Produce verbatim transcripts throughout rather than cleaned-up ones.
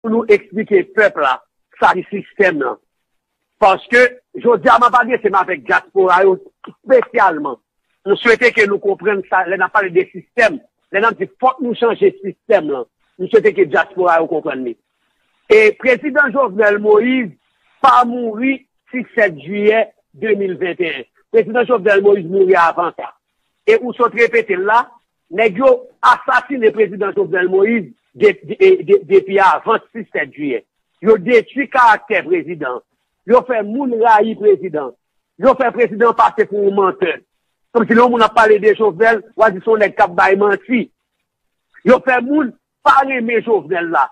pou nou eksplike pèp la sa ki sistèm lan. Paske, jodi a, m ap adrese m avèk dyaspora yo espesyalman. M swete ke nou konprann sa, lè n ap pale de sistèm, lè n ap di fòk nou chanje sistèm lan, m swete ke dyaspora yo konprann li. E prezidan Jovenel Moïse pa mouri sis sèt jiyè de mil venteyen. Prezidan Jovenel Moïse mouri avan sa. E ou sot repete l la, nèg yo asasine prezidan Jovenel Moïse de, de, de, depi avan sis sèt jiyè. Yo detwi karaktè prezidan. Yo fè moun rayi prezidan. Yo fè prezidan pase pou yon mantè. Kòmsi lè yon moun ap pale de Jovenel, w a di se yon nèg k ap bay manti. Yo fè moun pa renmen Jovenel la.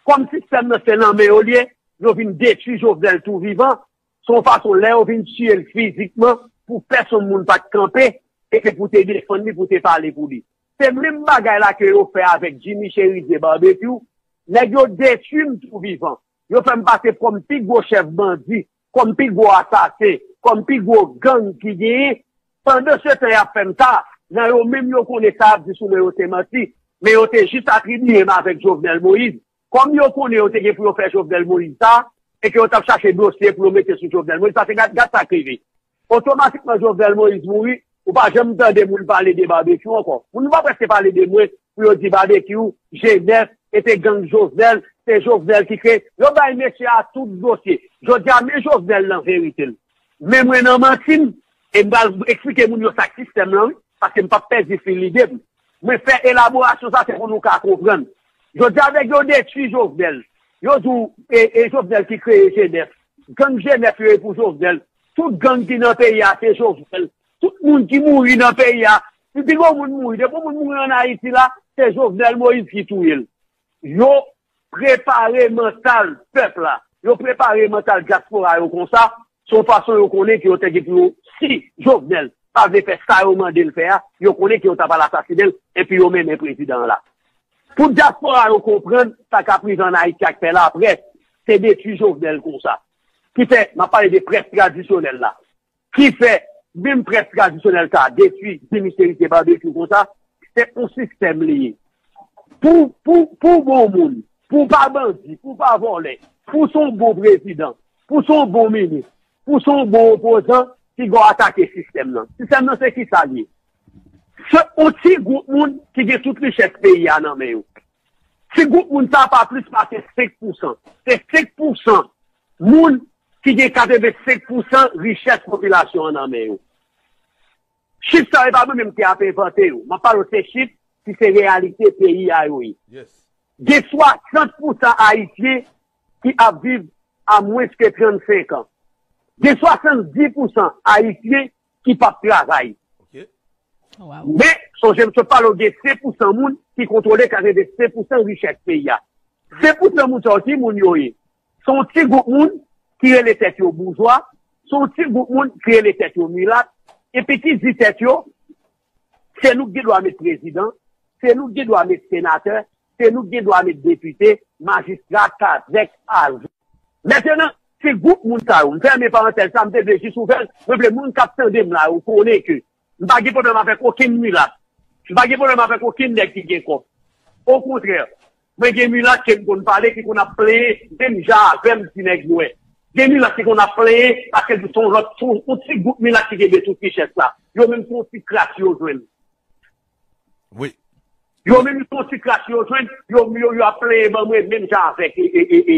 Kòm sistèm nan se nan men yo l ye, yo vin detwi Jovenel tou vivan. Se yon fason lè yo vin tiye l fizikman pou pèsonn moun pa t kanpe e se pou te defann li, pou te pale pou li. Se menm bagay la ke yo fè avèk Jimmy Chérizier Barbecue. Nèg yo detwi m tou vivan. Yo fè m pase kòm pi gwo chèf bandi, kòm pi gwo asasen, kòm pi gwo gang ki genyen. Pandan se tan y ap fè m sa, nan yo menm yo konnen sa y ap di sou mwen yo se manti. Men yo te jis atribiye m avèk Jovenel Moïse. Kòm yo konnen yo te gen pou yo fè Jovenel Moïse sa, e ke yo t ap chache dosye pou yo mete sou Jovenel Moïse, paske gad, gad sa k rive. Otomatikman Jovenel Moïse mouri, ou pa janm tande moun pale de Barbecue ankò. Moun pa prèske pale de mwen pou yo di Barbecue, G nèf, e te gang Jovenel, se Jovenel ki kreye. Yo bay mesye a tout dosye. Jodi a, men Jovenel nan verite l. Men mwen nan manti m, e m pral eksplike moun yo sa k sistèm lan, wi, paske m p ap pèdi fil lide m. Mwen fè elaborasyon sa, se pou nou ka konprann. Jodi a, nèg yo detwi Jovenel. Yo di w, e, e Jovenel ki kreye G nèf. Gang G nèf yo e pou Jovenel. Tout gang ki nan peyi a, se Jovenel. Tout moun ki mouri nan peyi a, si pi gwo moun mouri, depi yon moun mouri ann Ayiti la, se Jovenel Moïse ki touye l. Yo prepare mantal pèp la. Yo prepare mantal dyaspora yo konsa. Se yon fason yo konnen ke yo te gen pou yo, si Jovenel pa vle fè sa yo mande l fè a, yo konnen ke yo ta pral asasinen l, epi yo mennen prezidan an la. Pou dyaspora yo konprann sa k ap rive ann Ayiti ak pè laprès, se detwi Jovenel konsa. Ki fè, m ap pale de près tradisyonèl la. Ki fè, menm près tradisyonèl sa a, detwi, Jimmy Chérizier Barbecue konsa, se yon sistèm li ye. Pou, pou, pou w bon moun, pou w pa bandi, pou w pa vòlè, pou w se yon bon prezidan, pou w se yon bon minis, pou w se yon bon opozan, piga w atake sistèm nan. Sistèm nan se kisa l ye? Se yon ti gwoup moun ki gen tout richès peyi a nan men yo. Ti gwoup moun sa a pa plis pase senk pousan. Se senk pousan moun ki gen katrevensenk pousan richès popilasyon an nan men yo. Chif sa yo, e pa mwen menm ki ap envante yo. M ap pale w se chif ki se reyalite peyi a yo ye. Gen swasant pousan Ayisyen ki ap viv a mwens ke trannsenk an. Gen swasanndis pousan Ayisyen ki p ap travay. Men, sonje, m sot pale w gen senk pousan moun ki kontwole katrevensenk pousan richès peyi a. Senk pousan moun sa yo, ki moun yo ye? Se yon ti gwoup moun ki rele tèt yo boujwa, se yon ti gwoup moun ki rele tèt yo milat, epi ki di tèt yo, se nou ki gen dwa met prezidan, se nou ki gen dwa met senatè, se nou ki gen dwa met depite, majistra, kazèk, ajan. Mentenan, se gwoup moun sa yo, m fèmen parantèz sa, m te vle jis ouvè l, mwen vle moun k ap tande m la yo konnen ke m pa gen pwoblèm avèk okenn milat, m pa gen pwoblèm avèk okenn nèg ki gen kòb. Okontrè, mwen gen milat ke m konn pale ki konn ap plenyen menm jan avè m ti nèg nwè. Gen milat ki konn ap plenyen paske l di se yon lòt, se yon ti gwoup milat ki kenbe tout richès la. Yo menm se yon ti kras yo jwenn. Yo menm se yon ti kras yo jwenn, yo, yo, yo ap plenyen ban mwen menm jan avèk, e, e, e, e,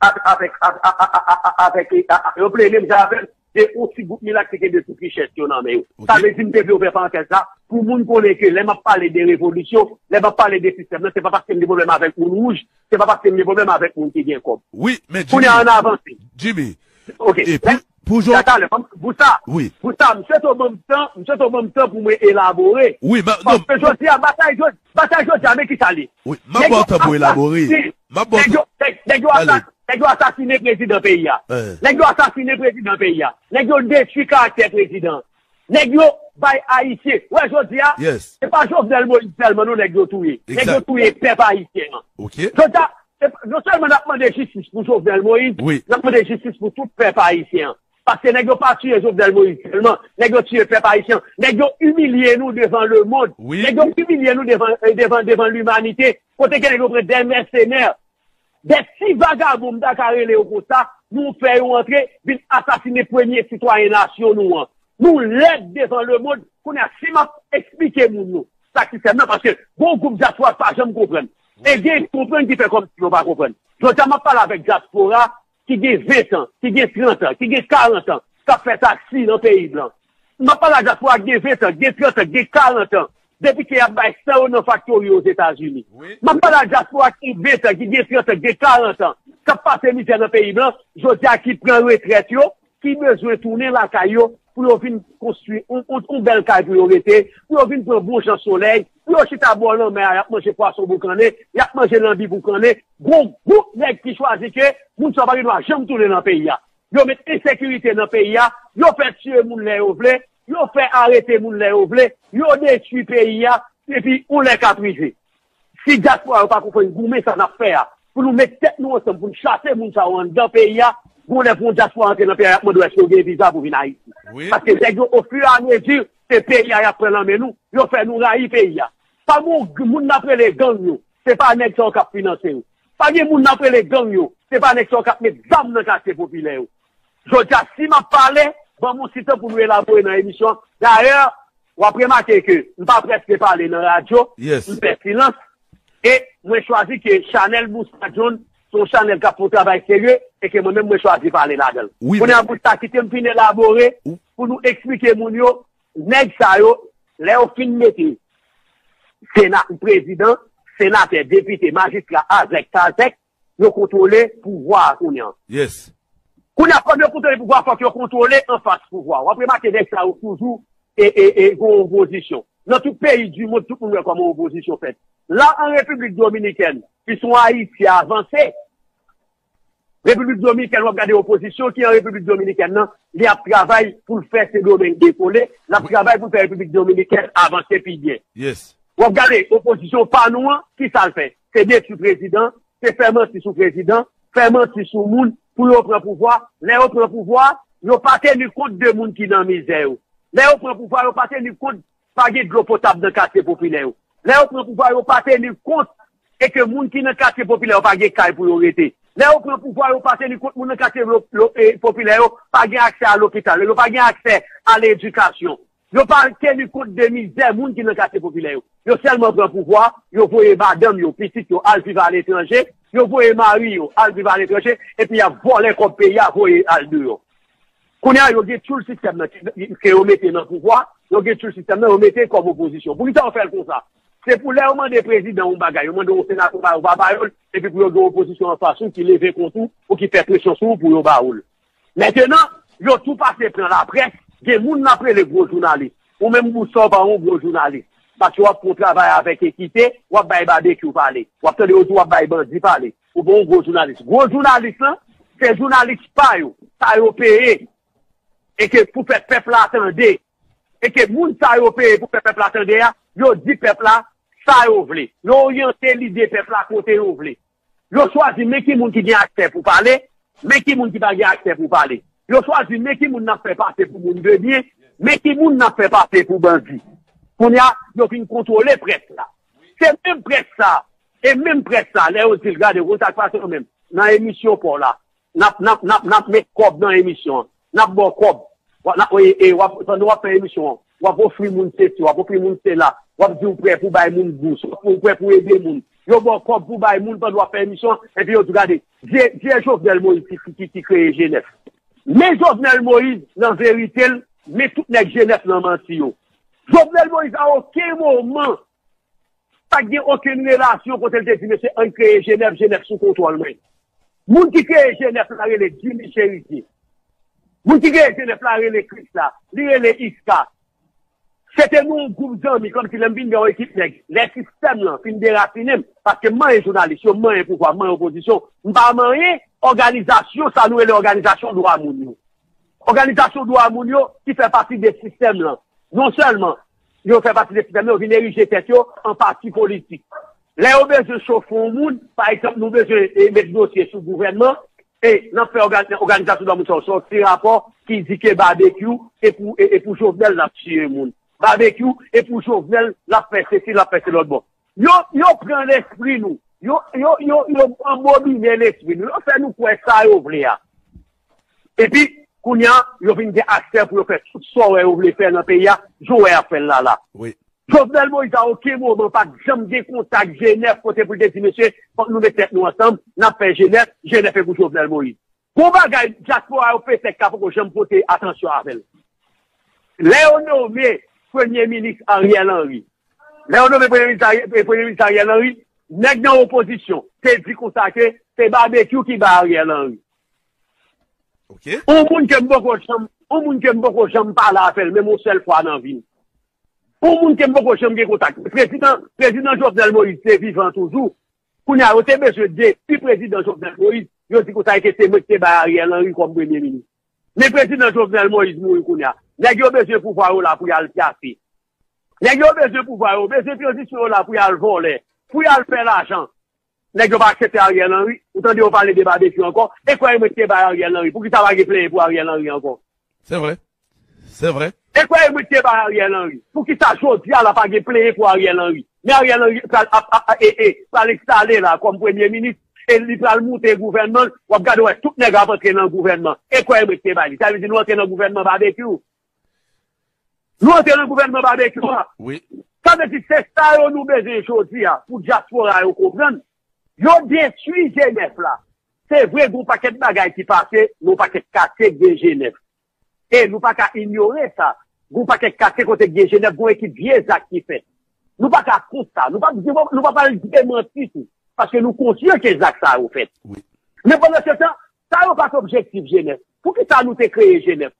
avèk, avèk, a, a, avèk, e, a, a, yo plenyen menm jan avè m, se yon ti gwoup milat ki kenbe tout richès yo nan men yo. Sa vle di, m te vle ouvè parantèz la, pou moun konnen ke lè m ap pale de revolisyon, lè m ap pale de sistèm nan, se pa paske m gen pwoblèm avèk moun wouj, se pa paske m gen pwoblèm avèk moun ki gen kòb. Kounye a, ann avanse. Ok. Talè, pou sa, pou sa, m swete w ban m tan, m swete w ban m tan pou mwen elabore. Paske jodi a, batay jodi, batay jodi a, men kisa l ye? Nèg yo asasinen, nèg yo, nèg, nèg yo asa-, nèg yo asasinen prezidan peyi a. Nèg yo asasinen prezidan peyi a. Nèg yo detwi karaktè prezidan. Nèg yo bay Ayisyen. Wè, jodi a, se pa Jovenel Moïse sèlman non nèg yo touye. Nèg yo touye pèp ayisyen an. Jodi a, se pa, non sèlman n ap mande jistis pou Jovenel Moïse, n ap mande jistis pou tout pèp ayisyen an. Paske nèg yo pa tiye Jovenel Moïse sèlman, nèg yo tiye pèp ayisyen an. Nèg yo imilye nou devan lemonn. Nèg yo imilye nou devan, eh, devan, devan limanite. Kote ke nèg yo pran de mèsenè. De ti vagabon, m ta ka rele yo konsa, nou fè yo antre, vin asasinen premye sitwayen nasyon nou an. Nou lèd devan lemonn, kounye a, si m ap eksplike moun yo sa ki sistèm nan, paske gon gwoup dyaspora k pa janm konprann. E gen konprann ki fè kòmsi yo pa konprann. Jodi a, m ap pale avèk dyaspora ki gen ven tan, ki gen trant an, ki gen karant an, k ap fè taksi nan peyi blan. M ap pale a dyaspora ki gen ven tan, ki gen trant an, ki gen karant an, depi ke y ap bay san yo nan faktori Ozetazini. M ap pale a dyaspora ki gen ven tan, ki gen trant an, ki gen karant an, k ap pase mizè nan peyi blan, jodi a ki pran retrèt yo, ki bezwen tounen lakay yo pou yo vin konstwi yon, yon, yon bèl kay pou yo rete, pou yo vin pran bon jan solèy, pou yo chita bò lanmè a, y ap manje pwason boukannen, y ap manje lanbi boukannen. Gon gwoup nèg ki chwazi ke moun sa yo pa gen dwa janm tounen nan peyi a. Yo met ensekirite nan peyi a, yo fè tiye moun lè yo vle, yo fè arete moun lè yo vle, yo detwi peyi a, epi yon lè k ap rive. Si dyaspora yo pa konprann goumen sa n ap fè a, pou nou met tèt nou ansanm, pou n chase moun sa yo anndan peyi a, gon lè pou yon dyaspora antre nan peyi a, y ap mande w èske w gen viza pou vin Ayiti. Paske nèg yo, ofiramezi, se peyi a y ap pran nan men nou, yo fè nou rayi peyi a. Pa gen moun n ap rele gang yo, se pa nèg sa yo k ap finanse yo. Pa gen moun n ap rele gang yo, se pa nèg sa yo k ap met zam nan katye popilè yo. Jodi a, si m ap pale, ban m yon ti tan pou nou elabore nan emisyon an. Dayè, w ap remake ke m pa prèske pale nan radyo, m fè silans, e mwen chwazi ke chanèl Bousta John se yon chanèl k ap fè yon travay serye, e ke mwen menm mwen chwazi pale ladan l. Kounye a, Bousta, kite m fin elabore pou nou eksplike moun yo, nèg sa yo, lè yo fin mete sena, prezidan, senatè, depite, majistra, azèk, kazèk, yo kontwole pouvwa a kounye a. Kounye a, kòm yo kontwole pouvwa a, fòk yo kontwole anfas pouvwa a. W ap remake nèg sa yo toujou e, e, e, gon opozisyon. Nan tout peyi di mond, tout moun wè kòman opozisyon fèt. La, an Repiblik Dominikèn, ki se yon Ayiti avanse, Repiblik Dominikèn, w ap gade opozisyon ki an Repiblik Dominikèn nan, li ap travay pou l fè Sendomeng dekole, l ap travay pou l fè Repiblik Dominikèn avanse pi byen. W ap gade opozisyon pa nou an, ki sa l fè? Se detwi prezidan, se fè manti sou prezidan, fè manti sou moun pou yo pran pouvwa. Lè yo pran pouvwa, yo pa teni kont de moun ki nan mizè yo. Lè yo pran pouvwa, yo pa teni kont pa gen dlo potab nan katye popilè yo. Lè yo pran pouvwa, yo pa teni kont e ke moun ki nan katye popilè yo pa gen kay pou yo rete. Lè yo pran pouvwa, yo pa teni kont moun nan katye lo- lo- e, popilè yo pa gen aksè a lopital, yo pa gen aksè a ledikasyon. Yo pa teni kont de mizè moun ki nan katye popilè yo. Yo sèlman pran pouvwa, yo voye madanm yo, pitit yo al viv aletranje, yo voye mari yo al viv aletranje, epi y ap vòlè kòb peyi a, voye al deyò. Kounye a, yo gen tchoul sistèm nan ki, ke yo mete nan pouvwa, yo gen tchoul sistèm nan, yo mete kòm opozisyon. Poukisa yo fè l konsa? Se pou lè yo mande prezidan yon bagay, yo mande yon senatè yon bagay, ou pa ba yo l, epi pou yo gen opozisyon anfas ou ki leve kont ou, ou ki fè presyon sou ou pou yo ba ou l. Mentenan, yo tou pase pran laprès, gen moun n ap rele gwo jounalis. Ou menm Bousta w pa yon gwo jounalis. Paske w ap fè yon travay avèk ekite, w ap bay Babekyou pale. W ap tande yo di w ap bay bandi pale. Ou pa yon gwo jounalis. Gwo jounalis lan, se jounalis pa yo, sa yo peye. E ke pou fè pèp la tande. E ke moun sa yo peye pou fè pèp la tande a, yo di pèp la sa yo vle. Yo oryante lide pèp la kote yo vle. Yo chwazi men ki moun ki gen aksè pou pale, men ki moun ki pa gen aksè pou pale. Yo chwazi men ki moun n ap fè pase pou moun de byen, men ki moun n ap fè pase pou bandi. Kounye a, yo fin kontwole près la. Se menm près sa, e menm près sa, lè yo di l, gade, w konn sa k pase w menm, nan emisyon pa w la, n ap, n ap, n ap, n ap met kòb nan emisyon an. N ap ba w kòb. W ap, n ap, e, e, w ap, pandan w ap fè emisyon an, w ap ofri moun sesi, w ap ofri moun sela, w ap di w prè pou bay moun bous, w ap, ou prè pou ede moun. Yo ba w kòb pou bay moun pandan w ap fè emisyon an, epi yo di w gade, vye, vye Jovenel Moïse ki, ki, ki, ki kreye G nèf. Men Jovenel Moïse nan verite l, men tout nèg G nèf nan manti yo. Jovenel Moïse, a okenn moman, pa t gen okenn relasyon kote l te di, "Mesye, ann kreye G nèf, G nèf sou kontwòl mwen." Moun ki kreye G nèf la rele Jimmy Chérizier. Moun ki kreye G nèf la rele Krisla, li rele Iska. Se te nou yon gwoup zanmi, kòmsi lè m vin gen yon ekip nèg, lè sistèm lan fin derasinen m, paske m manyen jounalis yo, m manyen pouvwa, m manyen opozisyon, m pa manyen òganizasyon, sa nou rele òganizasyon dwa moun yo. Òganizasyon dwa moun yo ki fè pati de sistèm lan, non sèlman yo fè pati de sistèm lan, yo vin erije tèt yo an pati politik. Lè yo bezwen chofe yon moun, pa egzanp, nou bezwen, e, met dosye sou gouvènman, e n ap fè òga- òganizasyon dwa moun sa yo sòti rapò ki di ke Babekyou e pou, e, e pou Jovenel l ap tiye moun. Babekyou e pou Jovenel l ap fè sesi, l ap fè se lòt bò. Yo, yo pran lespri nou. Yo, yo, yo, yo anbobine lespri nou. Yo fè nou kwè sa yo vle a. Epi, kounye a, yo vin gen aksè pou yo fè tout sa w wè yo vle fè nan peyi a, jan w wè y ap fè l la la. Wi. Jovenel Moïse a okenn moman pa t janm gen kontak G nèf kote pou l te di, mesye, fòk nou met tèt nou ansanm, n ap fè G nèf, G nèf e pou Jovenel Moïse. Gon bagay, dyaspora yo petèt ka poko janm pote atansyon avè l. Lè yo nome Premye Minis Ariel Henry, lè yo nome Premye Minis Ari- Premye Minis Ariel Henry, nèg nan opozisyon te di konsa ke se Babekyou ki bay Ariel Henry. Ok. On moun ke m poko janm, on moun ke m poko janm pale avè l, menm yon sèl fwa nan vi m. On moun ke m poko janm gen kontak. Prezidan, Prezidan Jovenel Moïse te vivan toujou. Kounye a, yo te bezwen detwi Prezidan Jovenel Moïse. Yo di konsa ke se mwen ki te bay Ariel Henry kòm Premye Minis. Men Prezidan Jovenel Moïse mouri kounye a. Nèg yo bezwen pouvwa yo la pou y al pyase. Nèg yo bezwen pouvwa yo, bezwen tranzisyon yo la pou y al vòlè, pou y al fè lajan. Nèg yo pa aksepte Ariel Henry. Ou tande yo pale de Babekyou ankò. E kwè mwen ki te bay Ariel Henry. Poukisa pa gen plenyen pou Ariel Henry ankò? Se vre. Se vre. E kwè mwen ki te bay Ariel Henry. Poukisa jodi a la pa gen plenyen pou Ariel Henry? Men Ariel Henry pral ap- ap- ap- e- e- pral enstale la kòm premye minis. E li pral moute gouvènman. W ap gade wè tout nèg ap antre nan gouvènman. E kwè mwen ki te bay li. Sa vle di nou antre nan gouvènman Babekyou. Nou antre nan gouvènman Babekyou a. Wi. Sa vle di se sa yo nou bezwen jodi a pou dyaspora yo konprann. Yo detwi G nèf la. Se vre, gon pakèt bagay ki pase, gon pakèt katye gen G nèf. E nou pa ka inyore sa. Gon pakèt katye kote gen G nèf, gon ekip vye zak ki fèt. Nou pa ka kont sa. Nou pa, nou pa pral demanti tou. Paske nou konsyan ke zak sa yo fèt. Wi. Men pandan se tan, sa yo pa t objektif G nèf. Poukisa nou te kreye G nèf?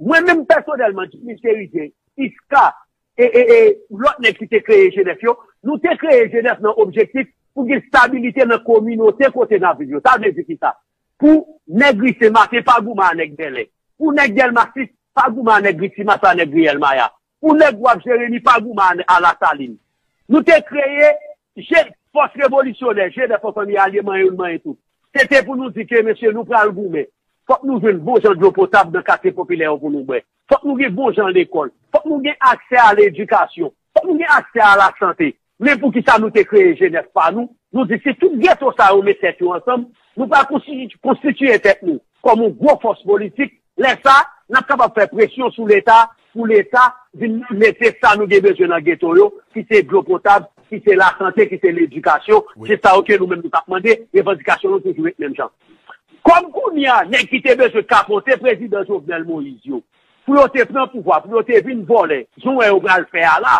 Mwen menm pèsonèlman, Jimmy Chérizier, Iska, e, e, e lòt nèg ki te kreye G nèf yo, nou te kreye G nèf nan objektif pou gen stabilite nan kominote kote n ap viv yo. Sa vle di kisa? Pou nèg Ri Sen Maten pa goumen a nèg Bèlè. Pou nèg Dèlma sis pa goumen a nèg Ri Ti Masa, nèg Riyèl Maya. Pou nèg W A P Jeremi pa goumen a Lasalin. Nou te kreye G, Fòs Revolisyonè, G nèf an fanmi alye, manyen youn, manyen tout. Se te pou nou di ke, mesye, nou pral goumen. Fòk nou jwenn bon jan dlo potab nan katye popilè yo pou nou bwè. Fòk nou gen bon jan lekòl. Fòk nou gen aksè a ledikasyon. Fòk nou gen aksè a lasante. Men poukisa nou te kreye G nèf pa nou? Nou di si tout geto sa yo met tèt yo ansanm, nou pral konstiti- konstitiye tèt nou kòm yon gwo fòs politik. Lè sa, n ap kapab fè presyon sou Leta pou Leta vin mete sa nou gen bezwen nan geto yo, ki se dlo potab, ki se lasante, ki se ledikasyon. Wi. Se sa yo ke nou menm nou t ap mande, revandikasyon nou toujou ret menm jan. Kòm kounye a, nèg ki te bezwen kapote prezidan Jovenel Moïse yo, pou yo te pran pouvwa, pou yo te vin vòlè, jan w wè yo pral fè a la,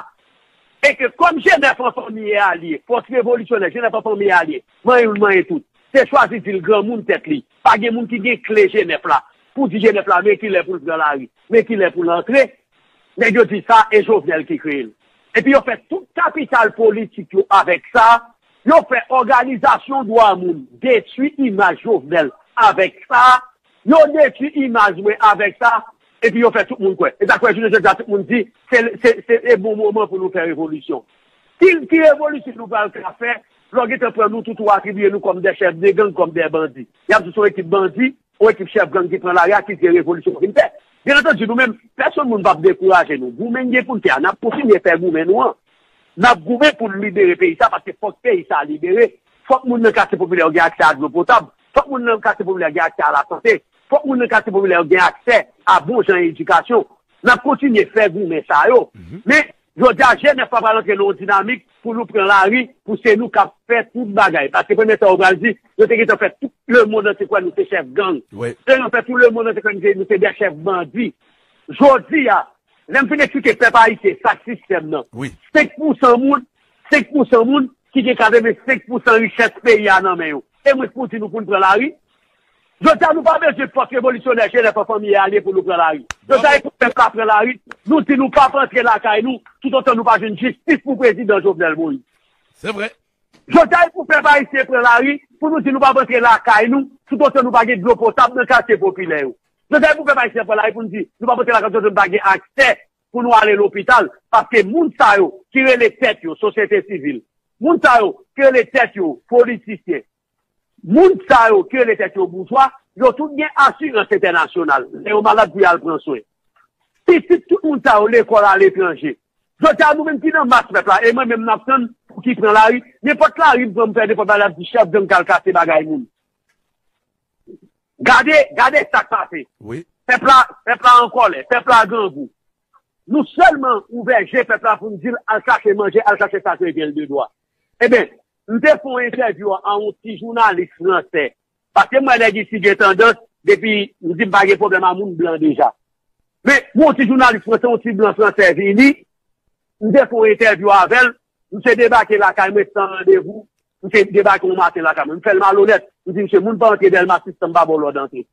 e ke kòm G nèf an fanmi e alye, fòs revolisyonè, G nèf an fanmi e alye, manyen youn, manyen tout, te chwazi di l granmoun tèt li. Pa gen moun ki gen kle G nèf la pou di G nèf la men kilè pou l pran lari, men kilè pou l antre. Nèg yo di sa e Jovenel ki kreye l. Epi yo fè tout kapital politik yo avèk sa. Yo fè òganizasyon dwa moun detwi imaj Jovenel avèk sa. Yo detwi imaj mwen avèk sa. Epi yo fè tout moun kwè. E sa kwè jounen jodi a tout moun di se, se, se e bon moman pou nou fè revolisyon. Ki, ki revolisyon nou pral ka fè? Lè w gentan pran nou tout ou atribiye nou kòm de chèf de gang, kòm de bandi. Y ap di se yon ekip bandi, yon ekip chèf gang ki pran lari a ki di revolisyon vin fèt. Byen antandi, nou menm, pèsonn moun p ap dekouraje nou. Goumen n gen pou n fè a, n ap kontinye fè goumen nou an. N ap goumen pou n libere peyi sa, paske fòk peyi sa libere. Fòk moun nan katye popilè yo gen aksè a dlo potab. Fòk moun nan katye popilè yo gen aksè a lasante. Fòk moun nan katye popilè yo gen aksè a bon jan edikasyon. N ap kontinye fè goumen sa yo. Men, jodi a, G nèf pa pral antre nan yon dinamik pou nou pran lari, pou se nou k ap fè tout bagay. Paske premye tan yo pral di, yo te gentan fè tout lemonn antye kwè nou se chèf gang. Wi. Yo te fè tout lemonn antye kwè nou se, nou se de chèf bandi. Jodi a, lè m fin eksplike pèp ayisyen sa k sistèm nan, Wi. senk pousan moun, senk pousan moun ki gen katrevensenk pousan richès peyi a nan men yo. E mwen pou di nou pou n pran lari. Jodi a, nou pa bezwen fòs revolisyonè G nèf an fanmi e alye pou nou pran lari. Jodi a, e pou pèp la pran lari, nou di nou p ap antre lakay nou toutotan nou pa jwenn jistis pou prezidan Jovenel Moïse. Se vre. Jodi a, e pou pèp ayisyen pran lari pou nou di nou p ap antre lakay nou toutotan nou pa gen dlo potab nan katye popilè yo. Jodi a, e pou pèp ayisyen pran lari pou nou di nou p ap antre lakay nou toutotan nou pa gen aksè pou nou ale lopital. Paske moun sa yo ki rele tèt yo sosyete sivil, moun sa yo ki rele tèt yo politisyen, moun sa yo ki rele tèt yo boujwa, yo tout gen asirans entènasyonal lè yo malad pou y al pran swen. Pitit tout moun sa yo lekòl aletranje. Jodi a, nou menm ki nan mas pèp la, e mwen menm n ap tann pou ki pran lari. Nenpòt lari m pran, m fè nenpòt bagay, l ap di chèf gang k al kase bagay moun. Gade, gade sa k pase. Wi. Pèp la, pèp la an kòlè, pèp la grangou. Nou sèlman ouvè je pèp la pou n di l al chache manje, al chache sa k revyen l de dwa. Eben, m te fè yon entèvyou a yon ti jounalis fransè. Paske m wè nèg isi gen tandans, depi m di m pa gen pwoblèm a moun blan deja. Men, yon ti jounalis fransè, yon ti blan fransè vini, m te fè yon entèvyou avè l, misye debake lakay mwen san randevou, misye debake yon maten lakay mwen, m fè l malonèt, m di misye, moun pa antre Dèlma sis san m pa ba w lòd antre.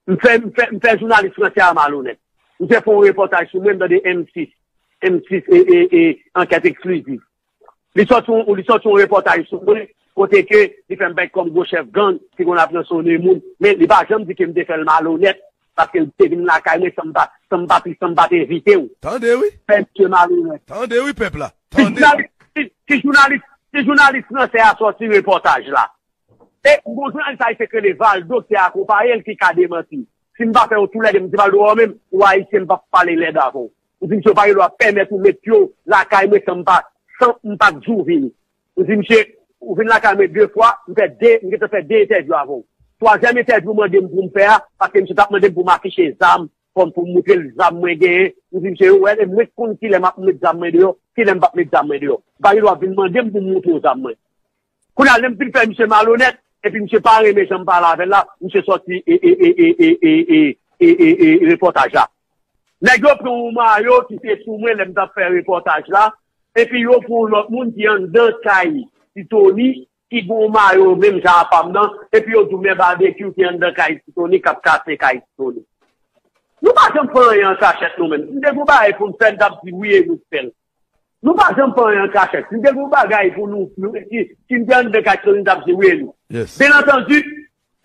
M fè, m fè, m fè jounalis fransè a malonèt. Misye fè yon repòtaj sou mwen, m tande M sis, M sis e, e, e, ankèt eksklizif. Li sòti yon, li sòti yon repòtaj sou mwen, kote ke li fè m pèt kòm gwo chèf gang, ki konn ap ransonnen moun, men li pa janm di ke m te fè l malonèt, paske l te vin lakay mwen san m pa, san m pa, san m pa te envite w. Tande wi. Fè misye malonèt. Tande wi pèp la. Ti Tande. Jounalis, ti, ti jounalis, ti jounalis fransè a sòti repòtaj la. E gon jounalis ayisyen k rele Valdo ki akonpaye l ki ka demanti. Si m pa fè yo toulède, m di Valdo, ou menm, ou ayisyen, m p ap pale lèd avè w. M di misye, ou pa gen dwa pèmèt ou met yo lakay mwen san m pa, san m pa t di w vini. M di misye, ou vin lakay mwen de fwa, m fè de, m gentan fè de entèvyou avè w. Twazyèm entèvyou w mande m pou m fè a, paske misye t ap mande m pou m afiche zam, kòm pou m moutre l zam mwen genyen. M di misye, ou wè, e mwen k konn kilè m ap met zam mwen deyò, kilè m p ap met zam mwen deyò. Ou pa gen dwa vin mande m pou m moutre w zam mwen. Kounye a, lè m fin fè misye malonèt, epi misye pa renmen jan m pale avè l la, misye sòti e, e, e, e, repòtaj la. Nèg yo pran yon mayo ki te sou mwen lè m t ap fè repòtaj la, epi yo pran yon lòt moun ki anndan kay Ti Tony, ki gen yon mayo menm jan a pa m nan, epi yo di w men babekyou ki anndan kay Ti Tony k ap kase kay Ti Tony. Nou pa janm fè anyen an kachèt nou menm. Si n te gen yon bagay pou n fè, n t ap di wi e nou t fè l. Nou pa janm fè anyen an kachèt. Si n te gen yon bagay pou nou, nou, si, si n te anndan kay Ti Tony, n t ap di wi e nou. Yes. Byen antandi,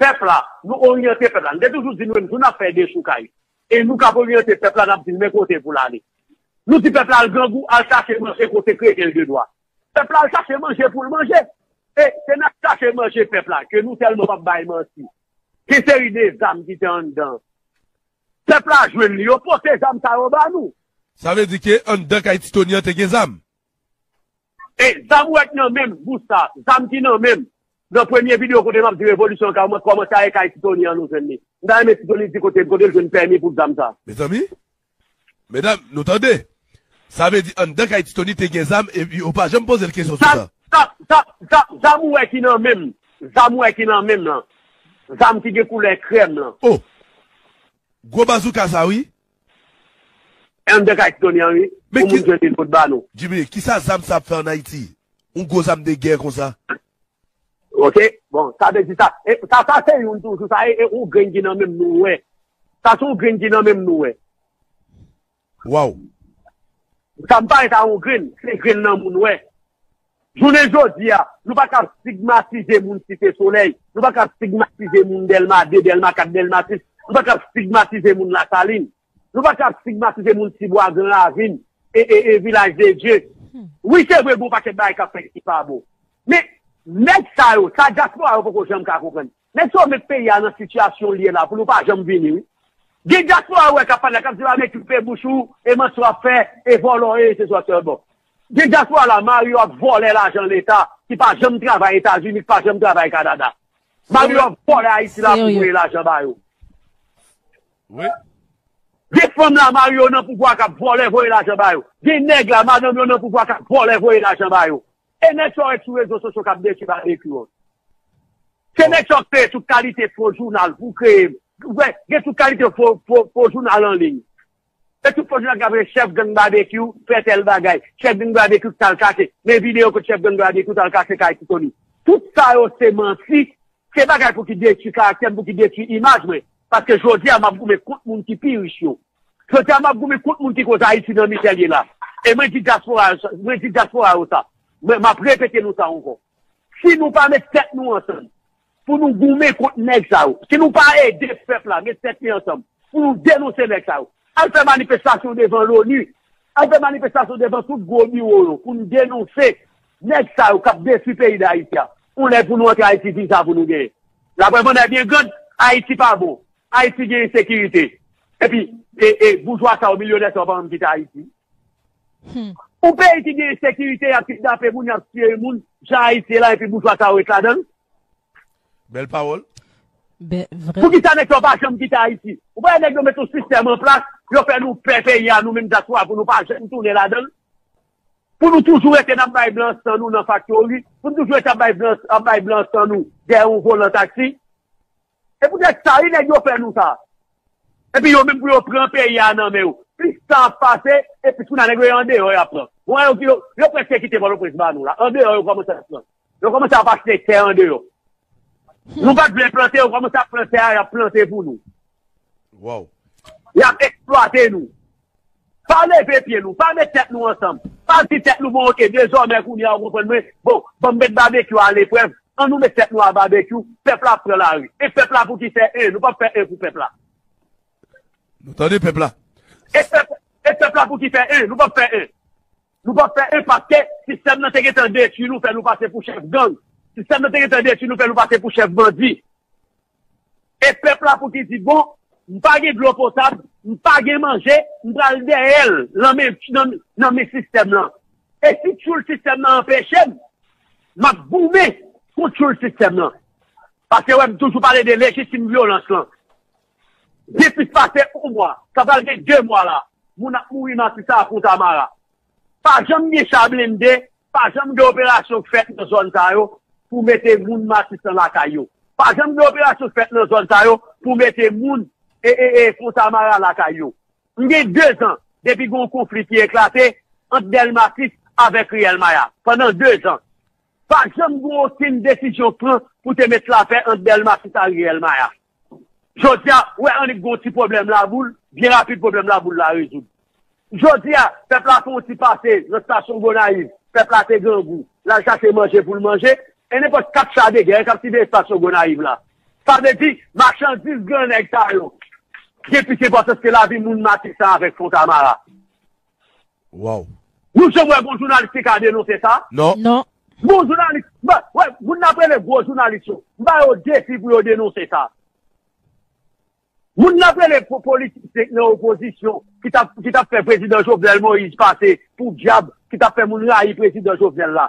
pèp la, nou oryante pèp la. N te toujou di nou menm, tou n ap fè dechoukay. E nou k ap oryante pèp la, n ap di l men kote pou l ale. Nou di pèp la al grangou, al chache manje kote k revyen l de dwa. Pèp la al chache manje pou l manje. E se nan chache manje pèp la ke nou tèlman p ap bay manti. Gen seri de zam ki te anndan. Pèp la jwenn li, yo pote zam sa yo ba nou. Sa vle di ke anndan kay Ti Tony an te gen zam? E zam ou wè k nan men m, bous sa, zam ki nan men m. Nan premye videyo kote m ap di revolisyon an ka kòmanse a e kay Ti Tony an nou jwenn li. M ta renmen Ti Tony di kote, kote l jwenn pèmi pou zam sa. Mezanmi, medam, nou tande? Sa vle di anndan kay Ti Tony te gen zam e yo pa janm poze l kesyon sou sa. Zam, zam, zam, zam ou wè ki nan men m. Zam ou wè ki nan men m lan. Zam ki gen koulè krèm lan. Oh! Gwo bazouka sa wi. Anndan kay Ti Tony an wi. Men pou moun ki jwenn li l pot ba nou. Jimmy, kisa zam sa ap fè ann Ayiti? Yon gwo zam de gè konsa. Ok, bon, sa vle di sa. E, sa, sa se youn toujou, sa e, e yon grenn ki nan men m nou wè. Sa se yon grenn ki nan men m nou wè. Waw. Sa m pale sa yon grenn, se grenn nan moun wè. Jounen jodi a, nou pa ka stigmatize moun Site Solèy, nou pa ka stigmatize moun Dèlma de, Dèlma kat, Dèlma sis, nou pa ka stigmatize moun Lasalin, nou pa ka stigmatize moun Tibwa, Gran Ravin, e, e, e Vilaj de Dye. Wi, se vre, gon pakèt bagay k ap fèt ki pa bon. Men, nèg sa yo, sa dyaspora yo poko janm ka konprann. Nèg sa yo met peyi a nan sitiyasyon l ye la pou nou pa janm vini, wi. Gen dyaspora ou wè k ap pale la, k ap di, "Ba, men koupe bouch ou, e manti w ap fè, e vòlò, e se swa sèlman." Gen dyaspora la, mari yo ap vòlè lajan Leta, ki pa janm travay Etazini, ki pa janm travay Kanada. Mari yo ap vòlè Ayiti la pou voye lajan ba yo. Wi. Gen fanm la, mari yo nan pouvwa k ap vòlè, voye lajan ba yo. Gen nèg la, madanm yo nan pouvwa k ap vòlè, voye lajan ba yo. E nèg sa yo k sou rezo sosyo k ap detwi babekyou an. Se nèg sa yo k kreye tout kalite fo jounal pou kreye. Ou wè, gen tout kalite fo, fo, fo jounal an liy. E tout fo jounal k ap rele chèf gang babekyou fè tèl bagay. Chèf gang babekyou t al kache. Men videyo kote chèf gang babekyou t al kache kay Ti Tony. Tout sa yo se manti. Se bagay pou ki detwi karaktè m, pou ki detwi imaj mwen. Paske jodi a, m ap goumen kont moun ki pi rich yo. Jodi a, m ap goumen kont moun ki koz Ayiti nan mizè l ye la. E mwen di dyaspora, mwen di dyaspora yo sa. Mwen, m ap repete nou sa ankò. Si nou pa met tèt nou ansanm pou nou goumen kont nèg sa yo, si nou pa ede pèp la met tèt li ansanm pou nou denonse nèg sa yo, al fè manifestasyon devan Loni, al fè manifestasyon devan tout gwo biwo yo pou nou denonse nèg sa yo k ap detwi peyi Dayiti a. Yon lè pou nou antre Ayiti, viza pou nou genyen. Laprèv an byen grand, Ayiti pa bon. Ayiti gen ensekirite. Epi, e, e, boujwa sa yo, milyonè sa yo pa janm kite Ayiti. Hmm. Yon peyi ki gen ensekirite, y ap kidnape moun, y ap tiye moun, jan Ayiti ye la, epi boujwa sa yo ret ladan l. Bèl pawòl. Bè, vre. Poukisa nèg yo pa janm kite Ayiti? Ou pa wè nèg yo met yon sistèm an plas, yo fè nou pè peyi a, nou menm dyaspora, pou nou pa janm tounen ladan l? Pou nou toujou rete n ap bay blan san nou nan faktori, pou nou toujou rete ap bay blan, ap bay blan san nou dèyè yon volan taksi? E poutèt sa, wi, nèg yo fè nou sa. Epi yo menm pou yo pran peyi a nan men yo. Plis tan ap pase, e plis kounye a nèg yo andeyò y ap pran. Bon, yo, yo, yo prèske kite Pòtoprens ba nou la. Andeyò yo kòmanse ap pran. Yo kòmanse ap achte tè andeyò. Nou pa t vle plante, yo kòmanse ap pran tè a, y ap plante pou nou. Wow. Y ap eksplwate nou. Pa leve pye nou, pa met tèt nou ansanm. Pa di tèt nou, bon, oke, dezòmè kounye a, ou konprann mwen, bon, ban m met babekyou aleprèv, an nou met tèt nou a babekyou, pèp la ap pran lari. E pèp la pou ki fè en, nou p ap fè en pou pèp la. Nou tande pèp la. E pèp, e pèp la pou ki fè en, nou p ap fè en. Nou p ap fè en paske sistèm nan te gentan detwi nou, fè nou pase pou chèf gang. Sistèm nan te gentan detwi nou, fè nou pase pou chèf bandi. E pèp la pou ki di, bon, m pa gen dlo potab, m pa gen manje, m pral dèyè l nan men, nan, nan men sistèm lan. E si tchoul sistèm nan anpeche m, m ap goumen kont tchoul sistèm lan. Paske wè m toujou pale de lejitim vyolans lan. Depi pase yon mwa, sa pral gen de mwa la, moun ap mouri Matisan ak Fontamara. Pa janm gen cha blende, pa janm gen operasyon k fèt nan zòn sa yo pou mete moun Matisan lakay yo. Pa janm gen operasyon k fèt nan zòn sa yo pou mete moun e, e, e, Fontamara lakay yo. M gen dezan depi gen yon konfli ki eklate ant Dèlmatis avèk Riyèl Maya. Pandan dezan, pa janm gen okenn desizyon pran pou te met lapè ant Dèlmatis ak Riyèl Maya. Jodi a, ou wè annik gen yon ti pwoblèm laboul, byen rapid pwoblèm laboul la rezoud. Jodi a, pèp la fè yon ti pase nan estasyon Gonayiv, pèp la te grangou, l al chache manje pou l manje, e nenpòt kat cha de gè k ap siveye estasyon Gonayiv la. Sa vle di, machandiz gran nèg sa yo gen plis enpòtans ke lavi moun Matisan avèk Fontamara. Wow. Nou janm wè gon jounalis ki ka denonse sa? Non. Non. Gon jounalis, wè, moun n ap rele gwo jounalis yo, m ba yo defi pou yo denonse sa. Moun n ap rele politisyen nan opozisyon ki t ap ki t ap fè prezidan Jovenel Moïse pase pou dyab, ki t ap fè moun rayi prezidan Jovenel la.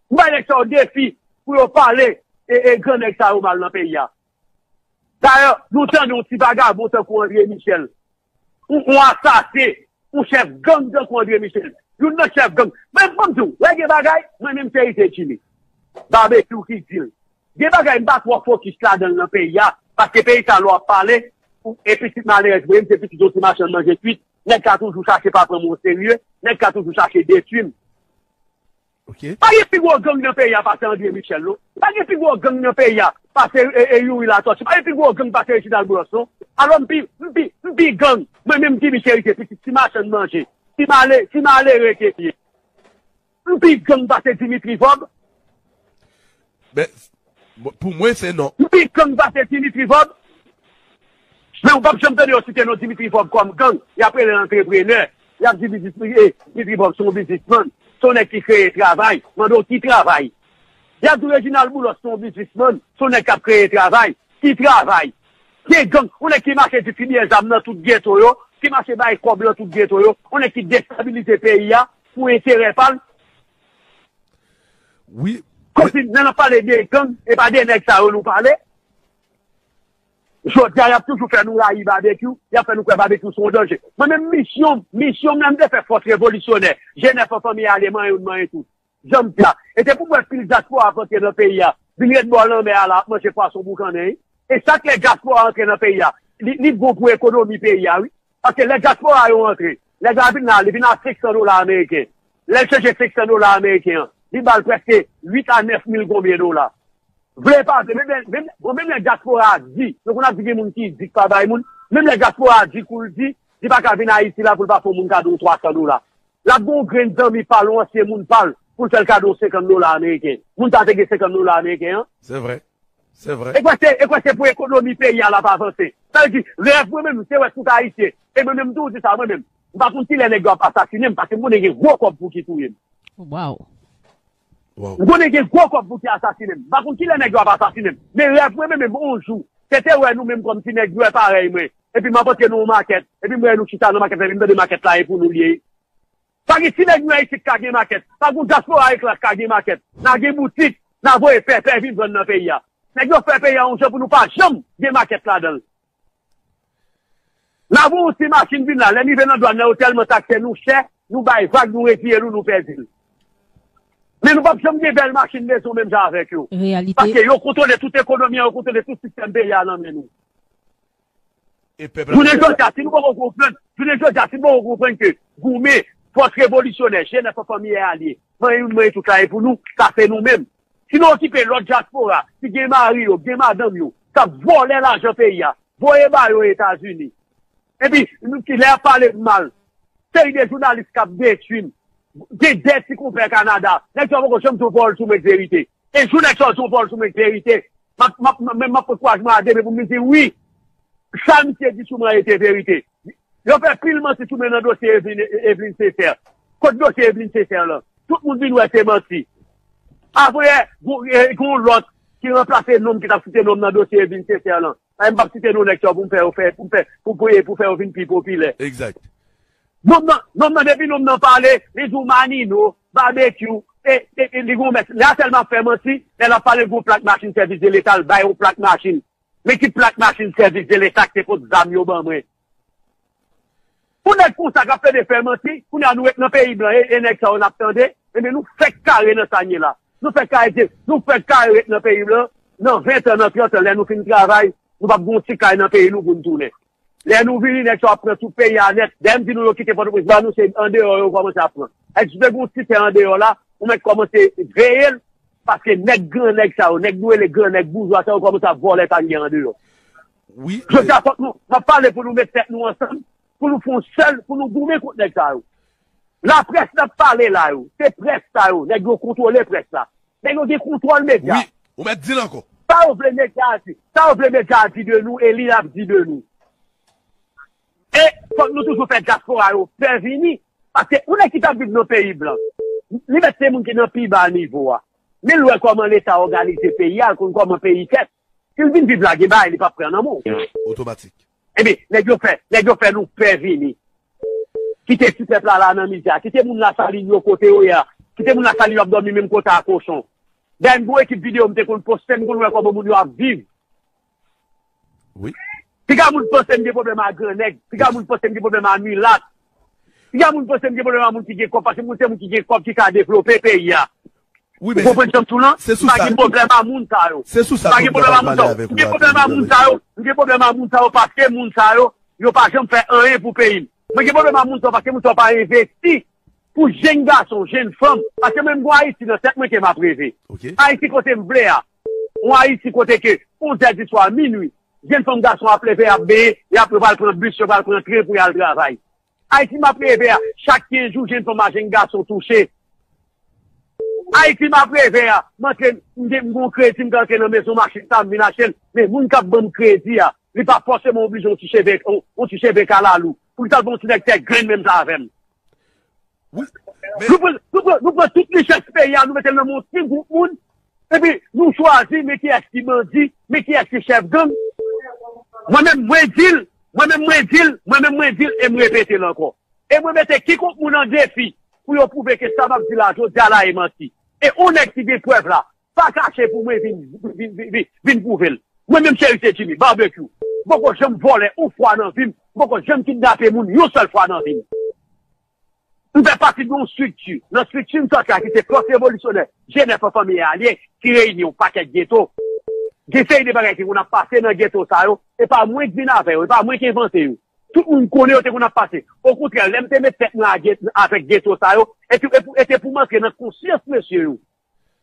M bay nèg sa yo defi pou yo pale e, e gran nèg sa yo mal nan peyi a. Dayè, nou tande yon ti vagabon tankou André Michel, yon, yon asasen, yon chèf gang tankou André Michel, youn nan chèf gang. Men, ban m di w, lè gen bagay, mwen menm se Ite Jimmy Babekyou ki di l. Gen bagay m pa twò fokis ladan l nan peyi a, paske peyi sa lè w ap pale, ou, e pitit malerèz mwen, m se pitit yon ti machann manje kwit, nèg ka toujou chache pa pran mwen oserye, nèg ka toujou chache detwi m. Ok. Pa gen pi gwo gang nan peyi a pase André Michel, non. Pa gen pi gwo gang nan peyi a pase e, e, Youri Latortue. Pa gen pi gwo gang pase Reginald Boulos, non. Alò, m pi, m pi, m pi gang. Mwen menm Jimmy Cherisier, pitit ti machann manje. Ti male, ti malere ke m ye. M pi gang pase Dimitri Vorbe. Men, bon, pou mwen, se non. M pi gang pase Dimitri Vorbe. Men ou p ap janm tande yo site non Dimitri Vorbe kòm gang. Y ap rele l antreprenè. Y ap di Dimitri, eh, Dimitri Vorbe se yon biznismann. Se yon nèg ki kreye travay. Mande w ki travay. Y ap di w Reginald Boulos se yon biznismann. Se yon nèg k ap kreye travay. Ki travay? Gen gang. Yon nèg ki mache distribye zam nan tout geto yo, ki mache bay kòb nan tout geto yo, yon nèg ki destabilize peyi a pou enterè pa l. Wi. Kòmsi lè n ap pale de gang, e pa de nèg sa yo nou pale. Jodi a, y ap toujou fè nou rayi Babekyou, y ap fè nou kwè Babekyou se yon danje. Mwen menm misyon, misyon m lè m te fè fòs revolisyonè, G nèf an fanmi ale manyen youn manyen tout. Jan m di a, e se pou m wè pil dyaspora ap antre nan peyi a, vin ret bò lanmè a la ap manje pwason boukannen. E chak lè dyaspora antre nan peyi a, li, li bon pou ekonomi peyi a, wi. Paske lè dyaspora yo antre, nèg la vin la, li vin a senk san dola ameriken. Lè l chanje senk san dola ameriken an, li ba l prèske uit a nèf mil konbyen dola. Vle pa vle, menm lè, menm, bon, menm lè dyaspora a di, nou konn ap di gen moun ki di k pa bay moun, menm lè dyaspora a di kou l di, li pa ka vin Ayiti la pou l pa fè yon moun kado yon twa san dola. L ap gen yon grenn zanmi pa l, yon ansyen moun pa l, pou l fè l kado senkant dola ameriken. Moun sa a te gen senkant dola ameriken an. Se vre. Se vre. E kwè se, e kwè se pou ekonomi peyi a l ap avanse. Sa vle di, rèv mwen menm, se wè tout Ayisyen. E mwen menm tou, di sa mwen menm. M pa konn kilè nèg yo ap asasinen m, paske m konnen gen gwo kòb pou ki touye m. Wow. Wow. M konnen gen gwo kòb pou ki asasinen m. M pa konn kilè nèg yo ap asasinen m. Men rèv mwen menm, menm, yon jou, se te wè nou menm kòm ti nèg dwè parèy mwen. Epi m ap antre nan yon makèt. Epi m wè nou chita nan makèt la, epi m tande makèt la e pou nou l ye. Pa gen ti nèg nou isit ka gen makèt. Pa gen dyaspora ekla ka gen makèt. N a gen boutik, n a voye pèpè vin vann nan peyi a. Nèg yo fè peyi a yon jan pou nou pa janm gen makèt ladan l. N a voye yon ti machin vin la, lè n rive nan dwàn nan, yo tèlman takse nou chè, nou bay vag, nou retire l, nou pèdi l. Men nou p ap janm gen bèl machin mezon menm jan avèk yo. Reyalite. Paske yo kontwole tout ekonomi an, yo kontwole tout sistèm peyi a nan men nou. E pèp la. Jounen jodi a, si nou poko konprann, jounen jodi a, si nou poko konprann ke goumen, fòs revolisyonè, G nèf an fanmi e alye, manyen youn, manyen tout la, e pou nou, sa se nou menm. Si nou okipe lòt dyaspora, ki gen mari yo, gen madanm yo, k ap vòlè lajan peyi a, voye ba yo Etazini. Epi, nou ki lè y ap pale m mal, seri de jounalis k ap detwi m, gen de ti konpè Kanada, nèg sa yo poko janm di yon pawòl sou mwen k verite. E jou nèg sa yo di yon pawòl sou mwen k verite, m ap, m ap, m ap, m ap pran kouraj mwen a de men pou m di wi, sa misye di sou mwen an te verite. Yo fè pil manti sou mwen nan dosye Evelyn, Evelyn Sesè. Kot dosye Evelyn Sesè lan? Tout moun vin wè se manti. Apre, gon, e, gon lòt ki ranplase non m ki t ap site non m nan dosye Evelyn Sesè lan. Ay, m p ap site non nèg sa yo pou m fè yo fè, pou m fè, pou, pou, pou fè yo vin pi popilè. Egzak. Non m nan, non m nan, depi non m nan pale, li di w Manino, Babekyou, e, e, e li gon mès. Lè a sèl m ap fè manti, lè l ap pale gon plak machin sèvis de leta, l bay yon plak machin. Men ki plak machin sèvis de leta k te pot zam yo ban mwen. Pou nèg konsa k ap plede fè manti, kounye a nou ret nan peyi blan, e, e nèg sa yo n ap tande, ebyen nou fèk kare nan sa n ye la. Nou fèk kare, nou fèk kare ret nan peyi blan, nan ven tan, nan trant tan, lè nou fin travay, nou p ap gen yon ti kay nan peyi nou pou n tounen. Lè nou vini, nèg sa yo ap pran tout peyi a nèt. Dayè m di nou yo kite Pòtoprens, ba nou se andeyò yo kòmanse ap pran. Èske si te gen yon ti tè andeyò la, ou mèt kòmanse veye l, paske nèg gran nèg sa yo, nèg nou rele gran nèg boujwa sa yo kòmanse ap vòlè sa n gen andeyò. Wi, jodi a fòk nou, m ap pale pou nou met tèt nou ansanm, pou nou fè yon sèl, pou nou goumen kont nèg sa yo. Laprès n ap pale la yo, se près sa yo, nèg yo kontwole près la. Nèg yo gen kontwòl medya. Wi, ou mèt di l ankò. Sa yo vle medya a di, sa yo vle medya a di de nou, e li l ap di de nou. E fòk nou toujou fè dyaspora yo pè vini. Paske yon nèg ki t ap viv nan peyi blan, li mèt se moun ki nan pi ba nivo a. Men l wè kòman Leta òganize peyi a, l konn kòman peyi fèt. Si l vin viv la, gen bagay li p ap pran nan men w. Otomatik. Ebyen, nèg yo fè, nèg yo fè nou pè vini. Kite ti pèp la la nan mizè a. Kite moun Lasalin yo kote yo ye a. Kite moun Lasalin yo ap dòmi menm kote a kochon. Dayè m gen yon ekip videyo m te konn poste, m konn wè kòman moun yo ap viv. Wi. Piga moun panse m gen pwoblèm a gran nèg. Piga moun panse m gen pwoblèm a milat. Piga moun panse m gen pwoblèm a moun ki gen kòb, paske moun se moun ki gen kòb ki ka devlope peyi a. Wi, men ou konprann jan m sou lan? Se sou sa. M pa gen pwoblèm a moun sa yo. Se sou sa. M pa gen pwoblèm a moun sa yo. M gen pwoblèm a moun sa yo. M gen pwoblèm a moun sa yo paske moun sa yo, yo pa janm fè anyen pou peyi m. Mwen gen pwoblèm a moun sa yo paske moun sa yo pa envesti pou jenn gason, jenn fanm. Paske mwen, m gon Ayiti nan tèt mwen ke m ap reve. Ok. Ayiti kote m vle a. Yon Ayiti kote ke onz è di swa, minui, jenn fanm, gason ap leve, ap benyen, y ap, yo pral pran bis, yo pral pran tren pou y al travay. Ayiti m ap reve a, chak kenz jou, jenn fanm ak jenn gason touche. Ayiti m ap reve a, m antre, m gen, m gon kredi, m ka antre nan mezon machin sa, m vin achte l. Men moun k ap ban m kredi a, li pa fòseman oblije yon ti cheve, yon, yon ti cheve kalalou. Poukisa l pa yon ti nèg tèt grenn menm jan avè m? Wi, men nou pran, nou pran, nou pran tout richès peyi a, nou mete l nan men yon ti gwoup moun, epi nou chwazi, men kiyès ki bandi, men kiyès ki chèf gang. Mwen menm, mwen di l, mwen menm, mwen di l, mwen menm, mwen di l, e m repete l ankò. E mwen mete kikònk moun an defi pou yo pwouve ke sa m ap di la jodi a la e manti. E yon nèg ki gen prèv la, pa kache pou mwen vin, vin, vin, vin, vin pwouve l. Mwen menm Cherry Jimmy, Barbecue, m poko janm vòlè yon fwa nan vi m, m poko janm kidnape moun yon sèl fwa nan vi m. M fè pati de yon estrikti. Nan estrikti m sòti a ki se Fòs Revolisyonè, G nèf an fanmi e alye, ki reyini yon pakèt geto. Gen seri de bagay ki konn ap pase nan geto sa yo, e pa mwen k vin avè yo, e pa mwen k envante yo. Tout moun konnen yo te konn ap pase. Okontrè, lè m te met tèt mwen a get-, avèk geto sa yo, e te, e pou, e te pou m antre nan konsyans mesye yo.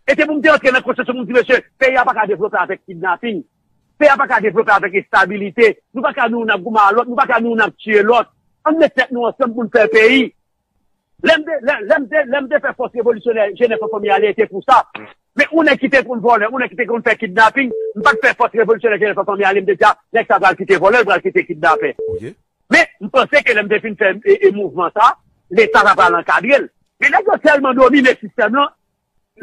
E te pou m te antre nan konsyans yo pou m di, mesye, peyi a pa ka devlope avèk kidnaping. Peyi a pa ka devlope avèk enstabilite. Nou pa ka nou youn ap goumen a lòt, nou pa ka nou youn ap tiye lòt. Ann met tèt nou ansanm pou n fè peyi. Lè m te, lè, lè m te, lè m te fè Fòs Revolisyonè G nèf an fanmi ale, e te pou sa. Men yon nèg ki te konn vòlè, yon nèg ki te konn fè kidnaping, m pa t fè Fòs Revolisyonè G nèf an fanmi ale, m te di, a, nèg sa pral kite vòlè, l pral kite kidnapè. Ok. Men, m panse ke lè m te fin fè, e, e mouvman sa, Leta ta pral ankadre l. Men nèg yo tèlman domine sistèm lan,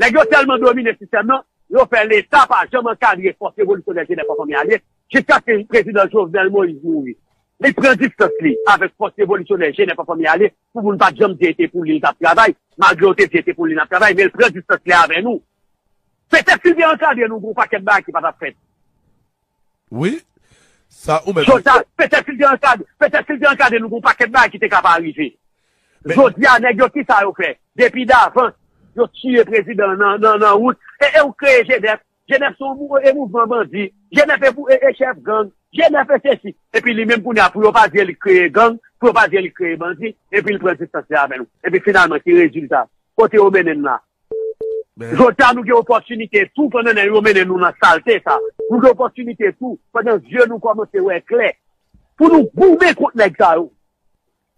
nèg yo tèlman domine sistèm lan, yo fè Leta pa janm ankadre Fòs Revolisyonè G nèf an fanmi ale, jiskaske prezidan Jovenel Moïse mouri. Li pran distans li avèk fòs revolisyonè Jenèf an Fanmi Ale, pou moun pa t janm di e te pou li l t ap travay, malgre yo te di e te pou li l ap travay, men l pran distans li avè nou. Petèt si l te ankadre nou, gen yon pakèt bagay ki pa t ap fèt. Wi. Sa ou menm. Jodi a, petèt si l te ankadre, petèt si l te ankadre nou, gen yon pakèt bagay ki te ka pa rive. Jodi a, nèg yo, kisa yo fè? Depi davans, yo tiye prezidan nan, nan, nan wout. E, e ou kreye Jenèf. Jenèf se yon mou- e mouvman bandi. Jenèf e, pou- e, e chèf gang. Jenèf e sesi. Epi li menm kounye a, pou yo pa di li kreye gang, pou yo pa di li kreye bandi, epi l pran distans li avè nou. Epi finalman, ki rezilta? Kote yo mennen n la? Jodi a, nou gen opòtinite tou, pandan nèg yo mennen nou nan salte sa. Nou gen opòtinite tou, pandan zye nou kòmanse wè klè, pou nou goumen kont nèg sa yo.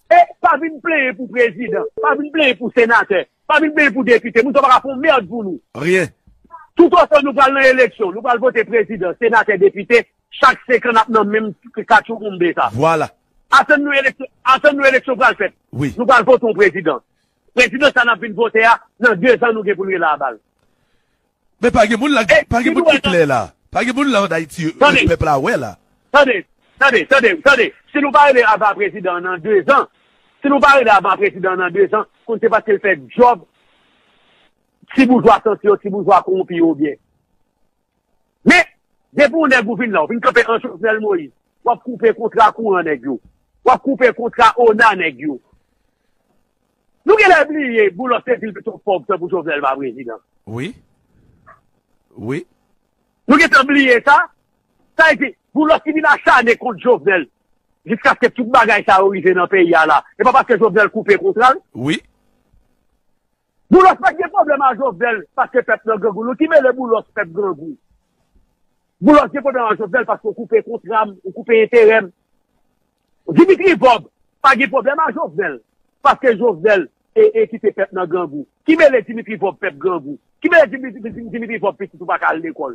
E pa vin plenyen pou prezidan, pa vin plenyen pou senatè, pa vin plenyen pou depite. Moun sa yo pa ka fè yon mèd pou nou. Anyen. Toutotan nou pral nan eleksyon, nou pral vote prezidan, senatè, depite, chak senk an n ap nan menm katchouboumbe sa. Vwala. Atann nou eleksyon, atann nou eleksyon pral fèt. Wi. Nou pral vote yon prezidan. Prezidan sa n ap vin vote a, nan de zan nou gen pou n rele a bal. Men pa gen moun la, pa gen moun ki klè la. Pa gen moun la ann Ayiti, pèp la wè la. Tande, tande, tande, tande. Si nou pa rele a bal prezidan an nan de zan, si nou pa rele a bal prezidan an nan de zan, konn se paske l fè djòb ti boujwa santi yo, ti boujwa kowonpi yo byen. Men, depi yon nèg ou vin la, ou vin kanpe an Jovenel Moïse, w ap koupe kontra kouran nèg yo, w ap koupe kontra ona nèg yo. Nou genlè bliye Boulos te di l pito pòv tanpou Jovenel pa prezidan. Wi. Wi. Nou gentan bliye sa. Sa vle di, Boulos ki vin acharne kont Jovenel jiskaske tout bagay sa yo rive nan peyi a la. E pa paske Jovenel koupe kontra l. Wi. Boulos pa t gen pwoblèm a Jovenel paske pèp nan grangou. Nou ki mele Boulos pèp grangou. Boulos gen pwoblèm a Jovenel paske w koupe kontra m, ou koupe enterè m. Dimitri Vorbe pa gen pwoblèm a Jovenel paske Jovenel e, e kite pèp nan grangou. Ki mele Dimitri Vorbe pèp grangou? Ki mele Dimitri, Dimitri Vorbe pitit ou pa ka al lekòl?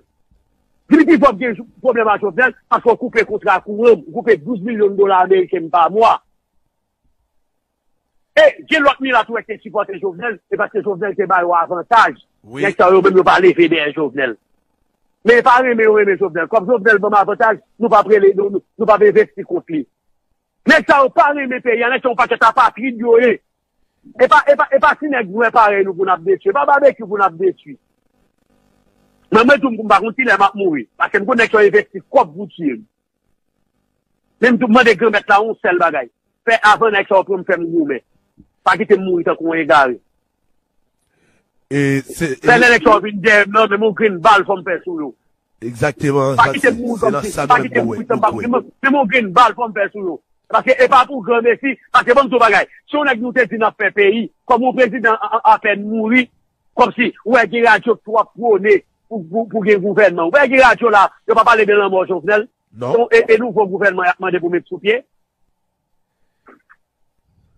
Dimitri Vorbe gen pwoblèm a Jovenel paske w koupe kontra kouran m, ou koupe douz milyon dola ameriken m pa mwa. E gen lòt milat ou wè ki te sipòte Jovenel, e paske Jovenel te ba yo avantaj. Nèg sa yo menm yo pa leve dèyè Jovenel. Men e pa renmen yo renmen Jovenel. Kòm Jovenel ban m avantaj, nou p ap rele, nou, nou, nou p ap envesti kont li. Nèg sa yo pa renmen peyi a, nèg sa yo pakèt apatrid yo ye. E pa, e pa, e pa ti nèg nwè parèy nou pou n ap detwi. E pa babekyou pou n ap detwi. Mwen, mwen di w m pa konn kilè m ap mouri. Paske m konn nèg sa yo envesti kòb pou tiye m. Men m tou mande Granmèt la yon sèl bagay. Fè avan nèg sa yo pran m fè m goumen. Pa kite m mouri tankou yon egare. E se Fè lè nèg sa yo vin dèyè m nan, menm yon grenn bal fò m fè sou yo. Egzakteman. Pa kite m mouri kòmsi, pa kite m mouri tankou menm yon grenn bal fò m fè sou yo. Paske e pa pou granmesi, paske ban m di w bagay. Si yon nèg nou te di n ap fè peyi, kòm yon prezidan apèn mouri, kòmsi ou wè gen radyo k twò pwone pou, pou, pou gen gouvènman. Ou wè gen radyo la, yo pa pale de lanmò Jovenel. Non. E, e nouvo gouvènman y ap mande pou met sou pye?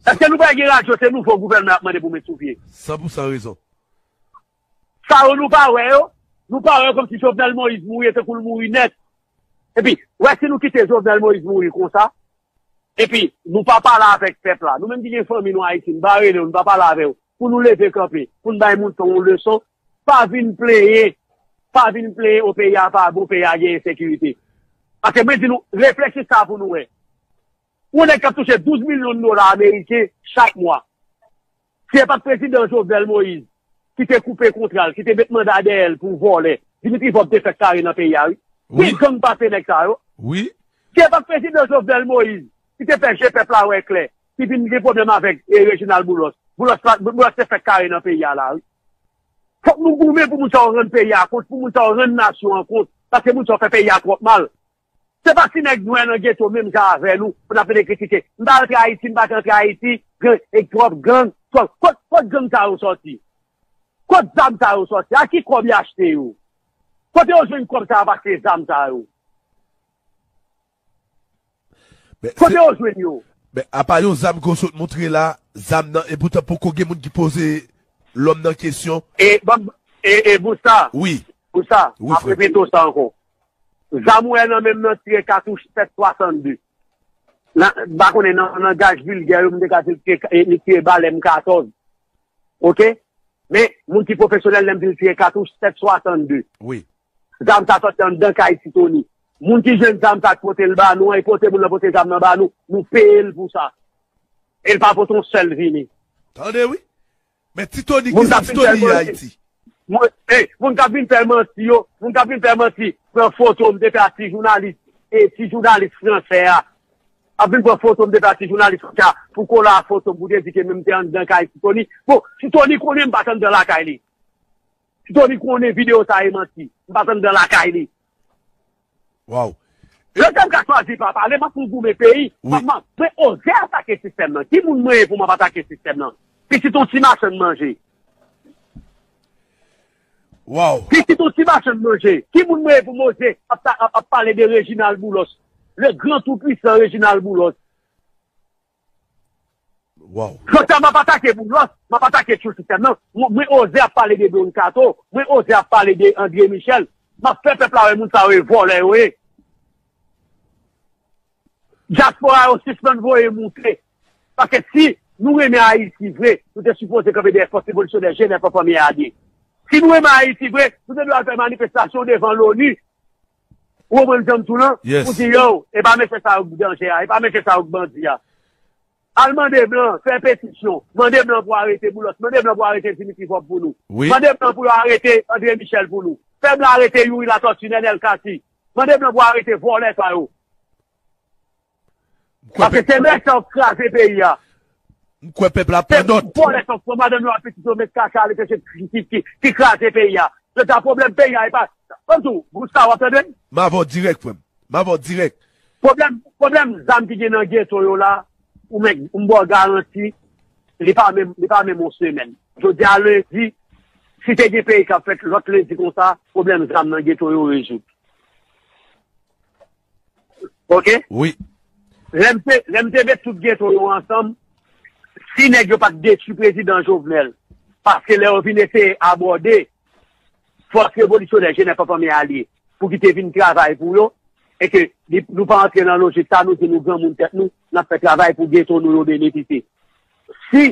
Èske nou pa gen radyo, se nouvo gouvènman y ap mande pou met sou pye? San pou san rezon. Sa yo nou pa wè yo? Nou pa wè yo kòmsi Jovenel Moïse mouri, e tankou l mouri nèt. Epi, wè si nou kite Jovenel Moïse mouri konsa, epi nou pa pale avèk pèp la. Nou menm ki gen fanmi nou Ayiti, nou pa rele yo, nou pa pale avè yo. Pou nou leve kanpe, pou n bay moun sa yon leson, pa vin plenyen, pa vin plenyen, o peyi a pa bon, peyi a gen ensekirite. Paske mwen di nou, reflechi sa pou nou wè. Yon nèg k ap touche douz milyon dola ameriken chak mwa. Si e pa t prezidan Jovenel Moïse ki te koupe kontra l, ki te met manda dèyè l pou vòlè, Dimitri Vorbe te fèk kare nan peyi a, wi. Wi. Ki gang pase nèg sa yo? Wi. Si e pa t prezidan Jovenel Moïse ki te fè je pèp la wè klè, ki vin gen pwoblèm avèk e, Reginald Boulos, Boulos, pa- Boulos te fèk kare nan peyi a la, wi. Fòk nou goumen pou moun sa yo rann peyi a kont, pou moun sa yo rann nasyon an kont, paske moun sa yo fè peyi a twòp mal. Se pa ti nèg nwè nan geto menm jan avè nou pou n ap vin kritike. M pa antre Ayiti, m pa t antre Ayiti, gang, e twòp gang, twòp, kot, kot gang sa yo sòti? Kot zam sa yo sòti? A ki kòb y achte yo? Kote yo jwenn kòb sa yo pou achte zam sa yo? Kote yo jwenn yo? Men apa yon zam ke w sot montre la, zam nan, e poutan poko gen moun ki poze lòm nan kesyon. E, ban m, e, e, Bousta. Wi. Bousta, m ap repete w sa ankò. Zam ou wè nan men m nan tire katouch sèt swasannde. Nan, m pa konnen nan langaj vilgè yo, m te ka di l tire, e, li tire bal M katòz. Oke? Men, moun ki pwofesyonèl, lè m di l tire katouch sèt swasannde. Wi. Zam sa sòti anndan kay Ti Tony. Moun ki jwenn zam sa k pote l ba nou an, e pote moun nan pote zam nan ba nou, nou peye l pou sa. E l pa pote yon sèl vini. Tande wi. Men Ti Tony, kisa Ti Tony ye Ayiti? Moun k ap vin fè manti yo, moun k ap vin fè manti, pran foto m te fè ak ti jounalis, e ti jounalis fransè a. Ap vin pran foto m te fè ak ti jounalis fransè a pou kole a foto m pou te di ke men m te anndan kay Ti Tony. Bon, Ti Tony konnen m pa t anndan lakay li. Ti Tony konnen videyo sa e manti. M pa t anndan lakay li. Waw. Lè m ka chwazi pa pale, m ap pou goumen peyi. Mwen oze atake sistèm nan. Ki moun mwen ye pou m ap atake sistèm nan? Pitit yon ti machann manje. Waw. Pitit yon ti machann manje. Ki moun mwen ye pou m oze ap pale de Reginald Boulos? Le grand tout puissant Reginald Boulos. Waw. Jodi a m ap atake Boulos, m ap atake tout sistèm nan. Mwen oze ap pale de Don Kato, mwen oze ap pale de André Michel. M ap fè pèp la wè moun sa yo e vòlè yo ye. Dyaspora yo sispann voye moute. Paske si nou renmen Ayiti vre, nou te sipoze kanpe dèyè fòs revolisyonè Jenèf an Fanmi Adye. Si nou renmen Ayiti vre, nou te dwe al fè manifestasyon devan Loni. Ou konprann jan m tou lan? Pou di yo, e pa mesye sa yo k danje a, e pa mesye sa yo k bandi a. Al mande blan, fè petisyon, mande blan pou arete Boulos, mande blan pou arete Dimitri Vorbe pou nou. Mande blan pou yo arete André Michel pou nou. Fè blan arete Youri Latortue, Nenel Cassy. Mande blan pou arete vòlè sa yo. Paske se nèg sa yo k kraze peyi a. M kwè pèp la pran nòt. Vòlè sa yo k pran madanm yo ak pitit yo met kache aletranje ki, ki, ki kraze peyi a. Jodi a pwoblèm peyi a e pa. Ban m di w, Gustavo, w ap tande m? M avè w dirèk, frè m. M avè w dirèk. Pwoblèm, pwoblèm zam ki gen nan geto yo la, ou mèt, m ba w garanti, li pa menm, li pa menm yon semèn. Jodi a lendi, si te gen peyi k ap fèt lòt lendi konsa, pwoblèm zam nan geto yo rezoud. Oke? Wi. Lè m te, lè m te met tout geto yo ansanm, si nèg yo pa t detwi prezidan Jovenel, paske lè yo vin eseye abòde fòs revolisyonè Jenèf an Fanmi Adye pou ki te vin travay pou yo, e ke nou pa antre nan lojik sa, nou di nou granmoun tèt nou, n ap fè travay pou geto nou yo benefisye. Si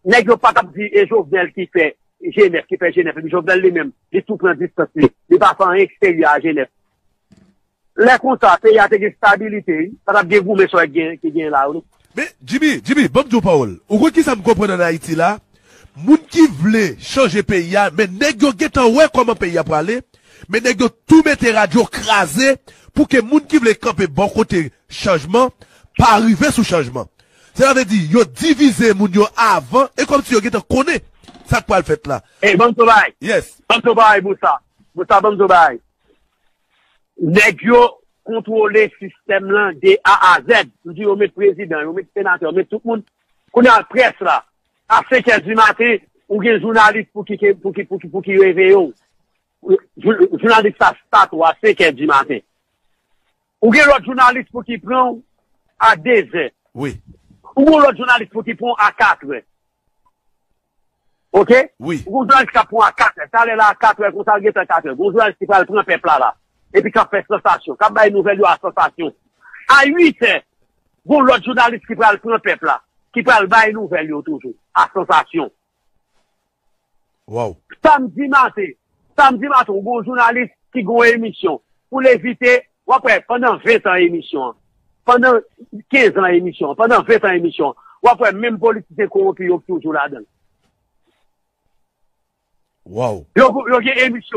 nèg yo pa t ap di e Jovenel ki fè Jenèf, ki fè Jenèf, epi Jovenel li menm, li tou pran distans li, li pa fè anyen eksteryè a Jenèf. Lè konsa, peyi a te gen stabilite, wi. Pa t ap gen goumen sa ki gen la yo, non. Men, Jimmy, Jimmy, ban m di w pawòl. Ou konn kisa m konprann ann Ayiti la? Moun ki vle chanje peyi a, men nèg yo gentan wè kòman peyi a prale, men nèg yo tou mete radyo kraze pou ke moun ki vle kanpe bò kote chanjman pa rive sou chanjman. Sa vle di, yo divize moun yo avan, e kòmsi yo gentan konnen sa k pral fèt la. E ban m di w bagay. Yes. Ban m di w bagay, Bousa. Bousa, ban m di w bagay. Nèg yo kontwole sistèm lan de A a Z. M di yo met prezidan, yo met senatè, yo met tout moun. Kounye a près la, a senk è di maten, ou gen jounalis pou ki, pou ki, pou ki, pou ki reveye w. Jou- Jounalis sa start ou a senk è di maten. Ou gen lòt jounalis pou ki pran w a de zè. Wi. Ou gen lòt jounalis pou ki pran w a kat è. Oke? Wi. Ou gen jounalis k ap pran w a kat è. Talè la a kat è konsa, l gentan kat è. Gen jounalis ki pral pran pèp la la. Epi k ap fè sansasyon. K ap bay nouvèl yo a sansasyon. A uit è, gen lòt jounalis ki pral pran pèp la. Ki pral bay nouvèl yo toujou. A sansasyon. Waw. Samdi maten, samdi maten, ou gen yon jounalis ki gen yon emisyon. Pou l evite, w ap wè, pandan ven tan emisyon an, pandan kenz an emisyon an, pandan ven tan emisyon an, w ap wè menm politisyen kowonpi yo k toujou ladan l. Waw. Yo, yo gen emisyon.